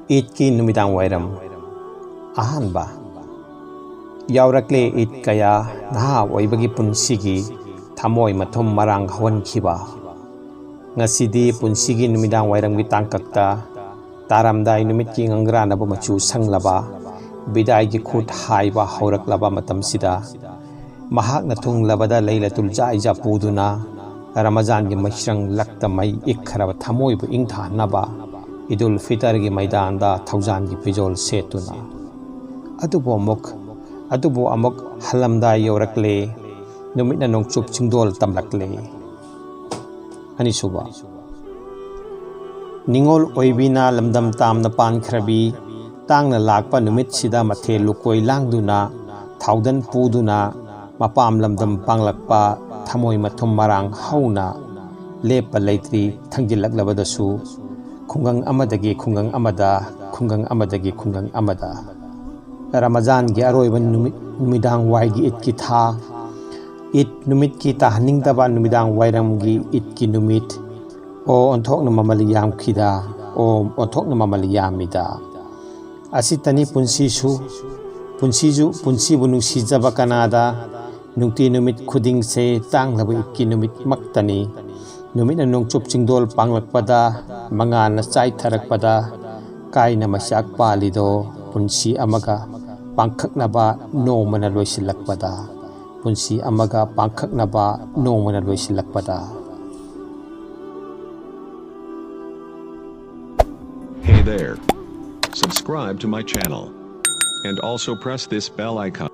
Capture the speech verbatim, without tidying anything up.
ꯏꯗꯀꯤ ꯅꯨꯃꯤꯗꯥꯡ ꯋꯥꯏꯔꯝ꯫ ꯑꯍꯥꯟꯕ꯫ ꯌꯥꯎꯔꯛꯂꯦ ꯏꯗ ꯀꯌꯥ, ꯅꯍꯥ ꯑꯣꯏꯕꯒꯤ ꯄꯨꯟꯁꯤꯒꯤ ꯊꯃꯣꯏ ꯃꯊꯨꯝ ꯃꯔꯥꯡ ꯍꯧꯍꯟꯈꯤꯕ꯫ ꯉꯁꯤꯗꯤ ꯄꯨꯟꯁꯤꯒꯤ ꯅꯨꯃꯤꯗꯥꯡ ꯋꯥꯏꯔꯝꯒꯤ ꯇꯥꯡꯀꯛꯇ ꯇꯥꯔꯝꯗꯥꯏ ꯅꯨꯃꯤꯠꯀꯤ ꯉꯪꯒ꯭ꯔꯥꯅꯕ ꯃꯆꯨ ꯁꯪꯂꯕ, ꯕꯤꯗꯥꯏꯒꯤ ꯈꯨꯠ ꯍꯥꯏꯕ ꯍꯧꯔꯛꯂꯕ ꯃꯇꯝꯁꯤꯗ, ꯃꯍꯥꯛꯅ ꯊꯨꯡꯂꯕꯗ ꯂꯩꯂꯇꯨꯜ ꯖꯥꯏꯖꯥ ꯄꯨꯗꯨꯅ, ꯔꯃꯖꯥꯟꯒꯤ ꯃꯩꯁ꯭ꯔꯪ ꯂꯛꯇ ꯃꯩ ꯏꯛꯈ꯭ꯔꯕ ꯊꯃꯣꯏꯕꯨ ꯏꯪꯊꯍꯟꯅꯕ ꯏꯗꯨꯜ ꯐꯤꯇꯔꯒꯤ ꯃꯩꯗꯥꯟꯗ ꯊꯧꯖꯥꯟꯒꯤ ꯐꯤꯖꯣꯜ ꯁꯦꯠꯇꯨꯅ꯫ ꯑꯗꯨꯕꯨ ꯑꯃꯨꯛ, ꯑꯗꯨꯕꯨ ꯑꯃꯨꯛ ꯍꯜꯂꯝꯗꯥꯏ ꯌꯧꯔꯛꯂꯦ, ꯅꯨꯃꯤꯠꯅ ꯅꯣꯡꯆꯨꯞ ꯆꯤꯡꯗꯣꯜ ꯇꯝꯂꯛꯂꯦ꯫ ꯑꯅꯤꯁꯨꯕ꯫ ꯅꯤꯉꯣꯜ ꯑꯣꯏꯕꯤꯅ ꯂꯝꯗꯝ ꯇꯥꯝꯅ ꯄꯥꯟꯈ꯭ꯔꯕꯤ, ꯇꯥꯡꯅ ꯂꯥꯛꯄ ꯅꯨꯃꯤꯠꯁꯤꯗ ꯃꯊꯦꯜ ꯂꯨꯀꯣꯏ ꯂꯥꯡꯗꯨꯅ, ꯊꯥꯎꯗꯟ ꯄꯨꯗꯨꯅ, ꯃꯄꯥꯝ ꯂꯝꯗꯝ ꯄꯥꯡꯂꯛꯄ ꯊꯃꯣꯏ ꯃꯊꯨꯝ ꯃꯔꯥꯡ ꯍꯧꯅ ꯂꯦꯞꯄ ꯂꯩꯇ꯭ꯔꯤ ꯊꯪꯖꯤꯜꯂꯛꯂꯕꯗꯁꯨ, ꯈꯨꯡꯒꯪ ꯑꯃꯗꯒꯤ ꯈꯨꯡꯒꯪ ꯑꯃꯗ, ꯈꯨꯡꯒꯪ ꯑꯃꯗꯒꯤ ꯈꯨꯡꯒꯪ ꯑꯃꯗ꯫ ꯔꯃꯖꯥꯟꯒꯤ ꯑꯔꯣꯏꯕ ꯅꯨꯃꯤꯠ, ꯅꯨꯃꯤꯗꯥꯡ ꯋꯥꯏꯒꯤ ꯏꯗꯀꯤ ꯊꯥ, ꯏꯗ ꯅꯨꯃꯤꯠꯀꯤ ꯇꯥꯍꯟꯅꯤꯡꯗꯕ ꯅꯨꯃꯤꯗꯥꯡ ꯋꯥꯏꯔꯝꯒꯤ ꯏꯗꯀꯤ ꯅꯨꯃꯤꯠ, ꯑꯣ ꯑꯣꯟꯊꯣꯛꯅ ꯃꯃꯜ ꯌꯥꯝꯈꯤꯗ, ꯑꯣ ꯑꯣꯟꯊꯣꯛꯅ ꯃꯃꯜ ꯌꯥꯝꯃꯤꯗ꯫ ꯑꯁꯤꯇꯅꯤ ꯄꯨꯟꯁꯤꯁꯨ, ꯄꯨꯟꯁꯤꯁꯨ ꯄꯨꯟꯁꯤꯕꯨ ꯅꯨꯡꯁꯤꯖꯕ ꯀꯅꯥꯗ, ꯅꯨꯡꯇꯤ ꯅꯨꯃꯤꯠ ꯈꯨꯗꯤꯡꯁꯦ ꯇꯥꯡꯂꯕ ꯏꯗꯀꯤ ꯅꯨꯃꯤꯠꯃꯛꯇꯅꯤ꯫ ꯅꯨꯃꯤꯠꯅ ꯅꯣꯡꯆꯨꯞ ꯆꯤꯡꯗꯣꯜ ꯄꯥꯡꯂꯛꯄꯗ, ꯃꯉꯥꯜꯅ ꯆꯥꯏꯊꯔꯛꯄꯗ, ꯀꯥꯏꯅ ꯃꯩꯆꯥꯛ ꯄꯥꯜꯂꯤꯗꯣ, ꯄꯨꯟꯁꯤ ꯑꯃꯒ ꯄꯥꯡꯈꯛꯅꯕ ꯅꯣꯡꯃꯅ ꯂꯣꯏꯁꯤꯜꯂꯛꯄꯗ, ꯄꯨꯟꯁꯤ ꯑꯃꯒ ꯄꯥꯡꯈꯛꯅꯕ ꯅꯣꯡꯃꯅ ꯂꯣꯏꯁꯤꯜꯂꯛꯄꯗ꯫ Hey there. Subscribe to my channel. And also press this bell icon.